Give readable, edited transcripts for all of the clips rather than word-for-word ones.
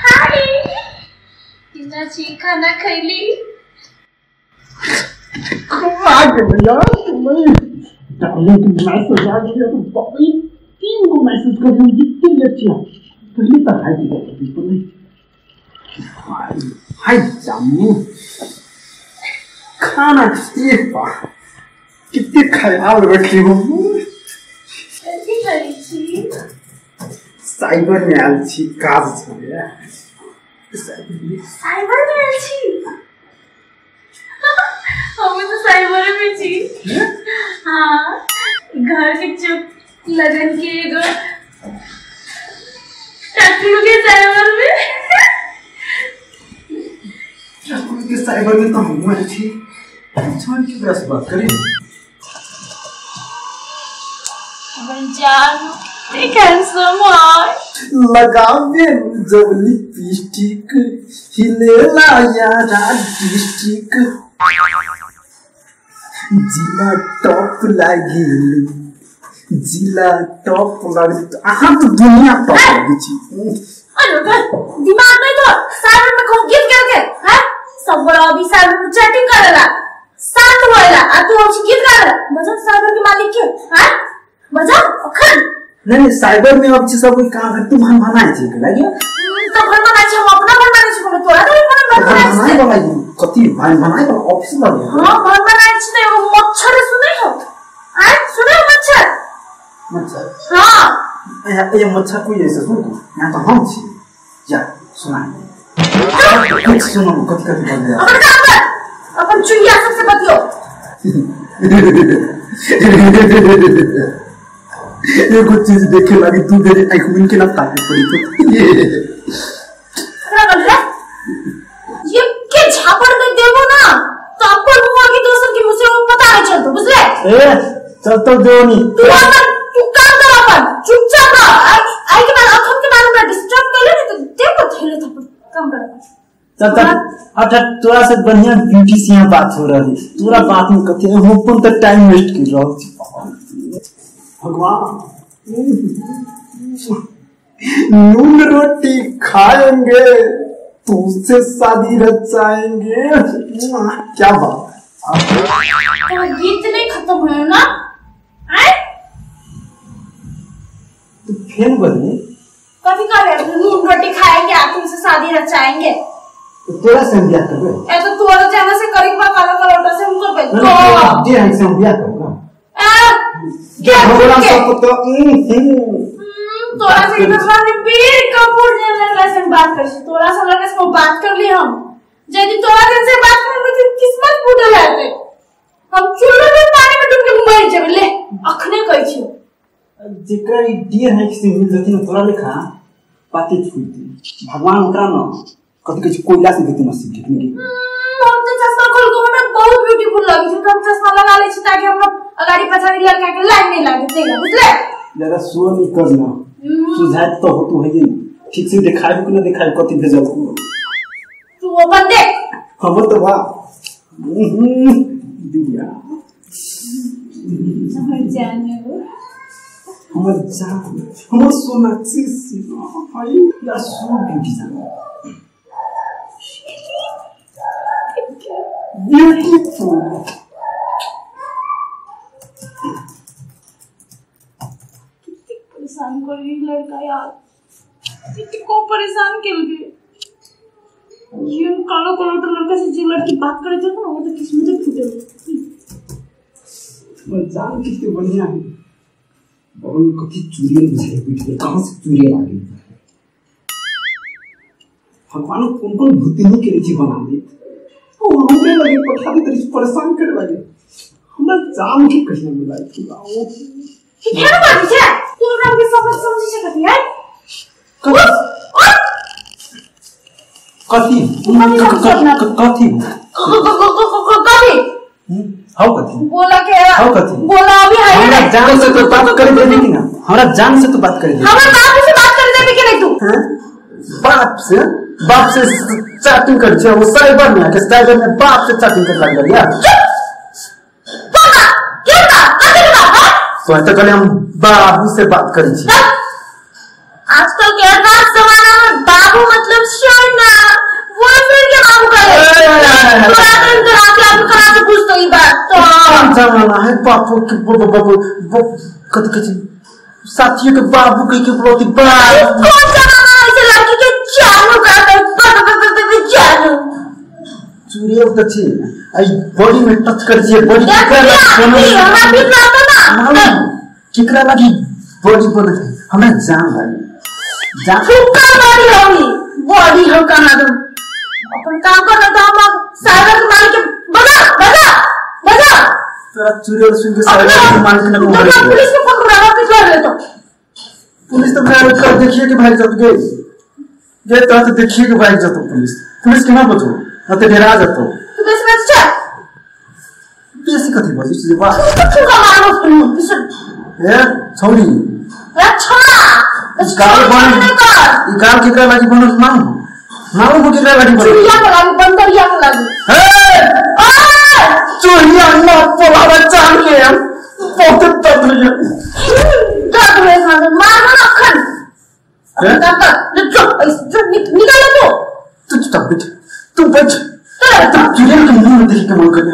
हाय कितना छी खाना खैली डार्लिंग तुम मैसेज आ गया तो बाबी 3 को मैसेज कर रही जितने लेट किया पहले तो हाय दी नहीं हाय हाय जामू खाना ये कितने ख्याल रखी हो साइबर में आयल छी काज छलै साइबर में आयल छी हम तो साइबर में छी। हाँ घर के चुप लगन के एगो टकलू के साइबर में टकलू के साइबर में तो हम आयल छी छोड़ के बस बात करी जान हैंडसम लगावे जब लिपस्टिक हिलेला यारा डिस्ट्रिक्ट जिला टॉप लागिलू जिला टॉप लागिलू अहाँ तो दुनिया टॉप लागी छी। अरे दिमाग नहीं तो साइबर में खूब गीत करके हां सब बड़ा अभी साइबर में चैटिंग करेला शांत होएला आ तू हमसे गीत गावेला बजा साइबर के मालिक के हां बजा अखन नहीं नहीं साइबर में अब सब कोई काम है तू भन भनाई छी के लागिया तो भन भनाई छी हम अपना भन भनाई छी कोनो तोरा नहीं भन भनाई छी भनाई कथी भन भनाई वाला ऑफिस वाला। हां भन भनाई छी त एगो मच्छर सुनै हो आ सुनै मच्छर मच्छर। हां ये मच्छर कोई ऐसे सुन तू यहां तो हम छी जा सुना कुछ सुनो कथी कथी बोल रहा अपन काम कर अपन चुइया सबसे बतियो एगो चीज देखे लगी तू मेरे आँख के ना ताके पड़ी तो क्या बोल रहा ये के झापड़ दे देबो ना तो अपन मुंह आगे दोसर के मुंह से वो पता नहीं चलतो बुझले ए चल तो देवनी तू अपन तू काम कर अपन चुपचाप रह आई के बाद अखन के बाद हमरा डिस्टर्ब कर ले तो देखो थैले थप्पड़ काम कर चल चल अच्छा तोरा से बढ़िया ब्यूटी से यहाँ बात हो रही तोरा बात में कथी हम अपन तो टाइम वेस्ट कर रहल छी भगवान नून रोटी खाएंगे तुमसे शादी रचाएंगे क्या बात तो गीत नहीं खत्म हुए ना आए तो फिर बदले कभी कभी नून रोटी खाएंगे आप तुमसे शादी रचाएंगे तो तोरा से हम ब्याह करबे ए तो तोरा जाना से करीब बा काला कलौटा से हम करबे तो जे हम से हम ब्याह करबे क्या भगवान सब तो तोरा से इधर रणबीर कपूर ने लड़का से बात कर तोरा से लड़का से बात कर ली हम यदि तोरा से बात कर तो किस्मत फूटल है हम चूल्हा में पानी में डूब के मर जेबे ले अखने कहै छी जेकरा ई डियर है से मिल जती न तोरा लेखा बाते छूटी भगवान ओकरा न कथि कहै छै कोयला से देती नसीब के हम तो चश्मा खोल के हमरा बहुत ब्यूटीफुल लगै छै हम चश्मा लगा ले छी ताकि हमरा अगाड़ी पछाड़ी लड़का के लाइन नहीं लागे तेला बुझले ज्यादा शो नहीं करना सुझाए तो हो तू है नहीं ठीक से दिखाई कि ना दिखाई कथि भेजल तू अपन देख हमर तो बा दिया हमर जान हमर जान हमर सोना चीज हाय या सो ब्यूटी जान ब्यूटीफुल परेशान कर रही लड़का यार कितने को परेशान कर गए ये कालो कालो तो लड़का से जो लड़की बात करे थे ना वो तो किस्मत फूटे और जान कितने बढ़िया है और कथी चूड़ी बुझाई बैठ कहां से चूड़ी आ गई भगवान कौन कौन भूतनी के रीति बना दे ओ हमरे लगे पठा दे तेरी परेशान करे लगे हमरा जान के कहीं मिला ओ तू केना बात छै तू हमरा के समझ समझी छै कथी है कथी कथी कथी how कथी बोला के how कथी बोला अभी है हमरा जान से तो बात कर देबे कि ना हमरा जान से तो बात कर दे हमरा बाप से बात कर देबे कि नहीं तू हां बाप से चैटिंग कर छै वो साइबर में आके साइबर में बाप से चैटिंग कर लग गया क्यों ना कथी ना तो तो कहले हम बाबू से बात करी छी आजकल के एडवांस जमाना में बाबू मतलब बाबू कहाँ से पूछतो ई बात तो कौन जमाना है बापू के बाबू कथी कथी साथियों के बाबू कह के बोलती बा कौन जमाना है इसे लड़की के जानू का कर जानू चुड़ैल त छी आई बॉडी में टच कर छिए बॉडी केकरा लागी हमरा ठीक लागतो ना केकरा लागी बॉडी बनत है हमरा जान लागी जान फुक्का बॉडी होई बॉडी हो कहाँ दो अपन काम कर तो हम साइबर के मार के बजा बजा बजा तोरा चुड़ैल सुन के साइबर के मार के ना तो पुलिस को पकड़ावा के कर ले तो पुलिस तो भाग कर देखिए के भाग जत गए गए तो देखिए के भाग जत पुलिस पुलिस के ना बचो न तो डरा जतो तू बेसी बात छ बेसी कथि बजै छी बा तू का मारो पुलिस ए छौरी ए छोरा गाल बन ई गाल केकरा लागी बनल मालूम मालूम केकरा लागी बनल चुड़िया के लागी बंदरिया के लागी हे ओए चुड़िया न पोलावा चाल के हम बहुत दर्द रही दर्द रे मार मार ना अखन काम कर ले जो जो निकाल तो तू चुप बैठ तू बैठ तू चुड़िया के मुंह में देख के मन कर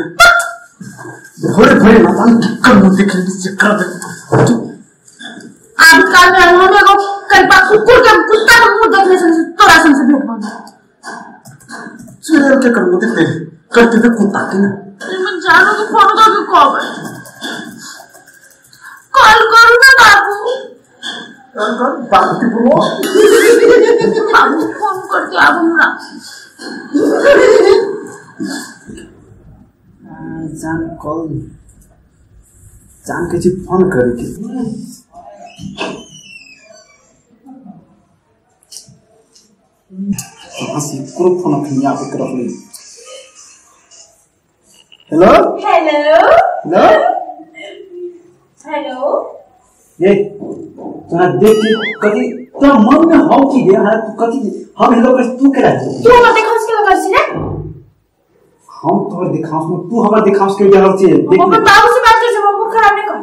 भोरे भोरे ना जान कर मुंह देख ले से कर दे तू आज काल में हम एगो कल पा कुकुर के कुत्ता के मुंह देखले से तोरा सन से भेट बन चुड़ैल के कर मुंह देख ले करते पे कुत्ता के ना मैं जानो तो फोन करके कहबे कॉल करू ना बाबू कॉल कर बाबू के बोलो बाबू फोन करते आब हमरा जान कॉल जान के जी फोन करे के हंसी करो फोन अखनी आबैत रहलै हेलो हेलो हेलो हेलो ये तोरा देख के कथी तोरा मन में हौ की गे हां तू कथी हम हेलो कर तू केरा तू हमर देखाउस के कर छी रे हम तोहर देखाउस में तू हमर देखाउस के रहल छी हम अपन बाबू से बात कर छी हम खराब नहीं कर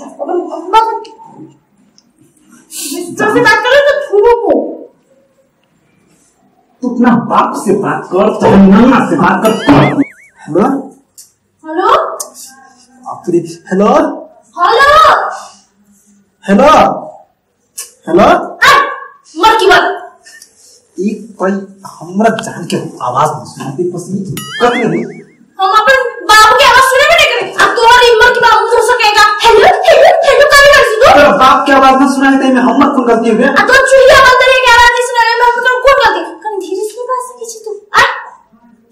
अपन बाबू मिस्टर से बात कर तो थूबो को तू अपना बाप से बात कर चाहे नाना से बात कर हेलो हेलो अपने हेलो हेलो हेलो हेलो मर की बात ई कोई हमरा जान के आवाज नहीं सुनाते पसी कथी नहीं हम अपन बाबू के आवाज सुने भी नहीं करे अब तोहर ई मर की बात हो सकेगा हेलो हेलो हेलो कर कर छी तू तोरा बाप के आवाज न सुनाई दे में हमर कोन गलती हुए आ तो चुड़िया बंदर के आवाज नहीं सुनाई में हम तो कोन गलती कनी धीरे से बात सके छी तू आ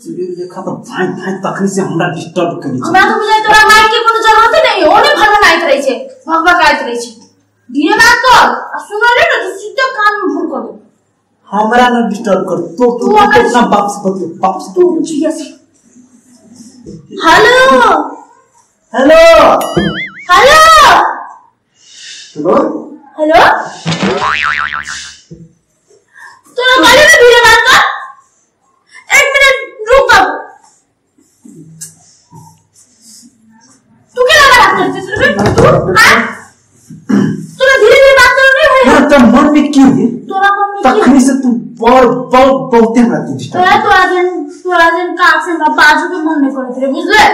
चुड़िया देखा तो भाई भाई तखनी से हमरा डिस्टर्ब करी छी हमरा तो बुझाय तोरा माइक के कोनो जरूरत नहीं ओने भगवान आइत रहे छै भगवान आइत रहे छै धीरे बात कर आ सुनो रे न तो सीधे कान में भूल कर दे हमरा न डिस्टर्ब कर तो तू अपना बाप से बतियो बाप से तू चुड़िया से hello hello hello hello hello तोरा गाली में धीरे बात कर एक मिनट रुक बाबू तू क्या लगा बात करছিস रे तू हां तोरा धीरे धीरे बात कर नहीं है तो मन में की है तोरा मन में तखनी से तू बहुत बहुत बहुते हमरा तू डिस्टर्ब तोरा जन काक से हमरा बाजू के मन नहीं करत रे बुझले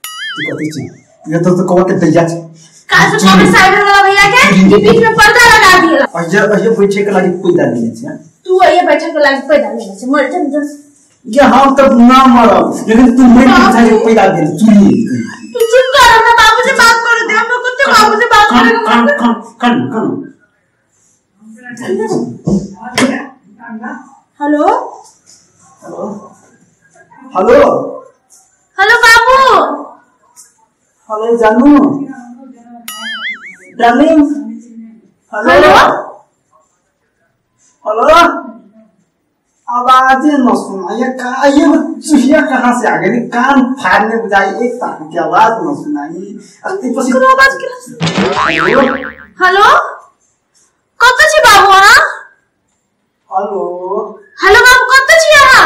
तू कथी छी ये तो कवा के दैया छी का से कॉपी साइबर वाला भैया के ई बीच में पर्दा लगा दिएला अये अये बैठे के लागी पैदा लेने छी तू अये बैठे के लागी पैदा लेने छी मर जन जन ये हम तो ना मरब लेकिन तू मेरे पीछे के पैदा दे चुरी तू चुप कर हमरा बाबू से बात कर दे हमरा कुत्ते बाबू से बात करे कन कन कन कन हेलो हेलो हेलो हेलो बाबू हेलो जानू डार्लिंग हेलो हेलो आवाज न सुना ये का ये चूहिया कहाँ से आ गई कान फाड़ने बुझाई एक साथ की आवाज न सुनाई अति पसी कोनो आवाज के हेलो कत छी बाबू अहाँ हेलो हेलो बाबू कत छी अहाँ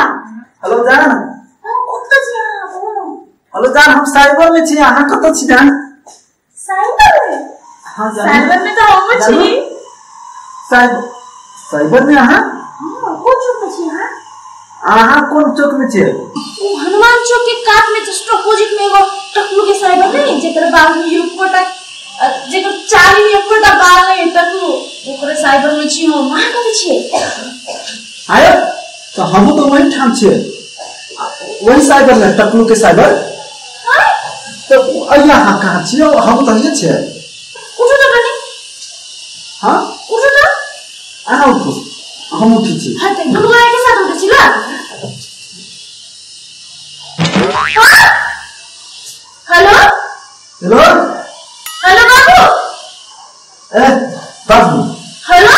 हेलो जान कत छी अहाँ हेलो जान हम साइबर में छी अहाँ कत छी जान साइबर में हां जान साइबर में तो हम छी साइबर साइबर में अहाँ हां कोन चीज में छी अहाँ अहाँ कोन चौक में छियै? ओ हनुमान चौक के कात में जस्ट अपोजिट में एगो टकलू के साइबर नहीं, जेकर बाल में एकोटा, जेकर चाली में एकोटा बाल नहीं, टकलू ओकरे साइबर में छी हम। अहाँ कतऽ छियै? आयो तो हमहूँ तो वही ठाम छियै, वही साइबर में, टकलू के साइबर। तो अइया अहाँ कहाँ छियै? हम तऽ हइये छियै। उठू तऽ कनी। हाँ उठू तऽ। अहाँ उठू, हम उठै छी। हाँ तऽ दुनू गोरा के साथ उठै छी ला। हेलो हेलो हेलो बाबू। ए बाबू हेलो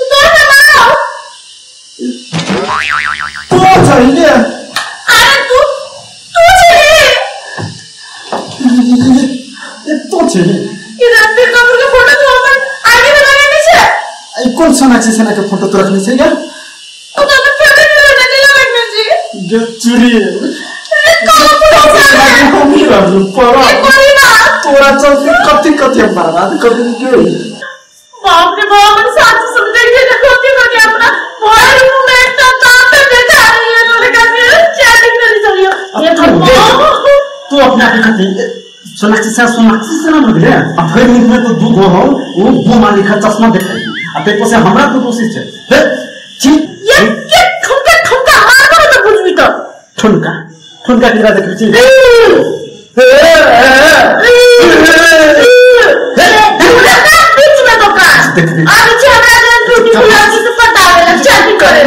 तोरा ना तू चाहिए। अरे तू तू चाहिए। ए तो चाहिए। ये रणबीर कपूर के फोटो तो अपन आईडी में लगाने छे। ए कौन सोनाक्षी सिन्हा के फोटो तो रखने छे यार? तू तो अपन फेवरेट हीरो ने लगाने छे। गे चुरी तोरा चलते कथी कथी हम बर्बाद कर देलियै। बाप रे बाप, हम साथ समझ के कथी कथी अपना मोबाइल में एकटा काम पे बैठा रही है तोरे का चैटिंग करी चलियो। ये भगवान तू अपना के कथी सोनाक्षी सिन्हा सोनाक्षी सिन्हा भऽ गेलै। आ भरि मुख में तो दू गो हौ, ओ बोमा लिखा चश्मा देखै आ ताहि पर से हमरा तो दोषी छै। हे छी ये के ठुमका ठुमका मार करो तो बुझबी तो ठुनका ठुनका केकरा देखै छी? बीच में तो का आगे छै हमरा जन ब्यूटीफुल लड़की से पटावे चैटिंग करे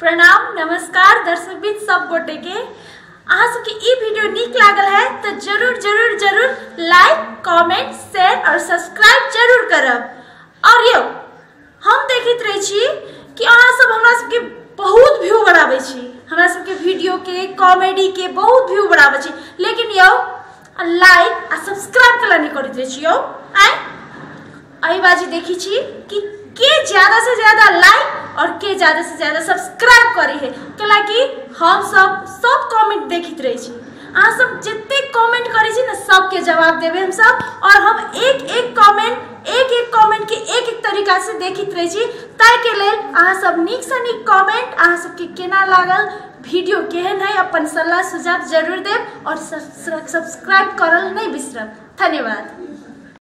प्रणाम नमस्कार दर्शक बीच सब गोटे के। अहाँ सबके ई वीडियो नीक लागल है तो जरूर जरूर जरूर लाइक कमेंट शेयर और सब्सक्राइब जरूर करब। और यो हम देखैत रहे छी कि अहाँ सब हमरा सबके बहुत व्यू बढ़ाबै छी, हमरा सबके वीडियो के कॉमेडी के बहुत व्यू बढ़ाबै छी, लेकिन यौ लाइक आ सब्सक्राइब कला नहीं करैत रहे छी यौ। आइ एहि बाजी देखी छी कि के ज्यादा से ज्यादा लाइक और के ज्यादा से ज्यादा सब्सक्राइब करे है, कैलाकि हम सब सब कमेंट देखैत रहे छी। अहाँ सब जते कमेंट करै छी ने सबके जवाब देबै हम सब, और हम एक एक कमेंट एक एक कमेंट के एक एक तरीका से देखैत रहे छी। ताहिके लेल अहाँ सब नीक से नीक कमेंट, अहाँ सबके केना लागल वीडियो केहन है अपन सलाह सुझाव जरूर देब और सब्सक्राइब करल नहीं बिसरब। धन्यवाद।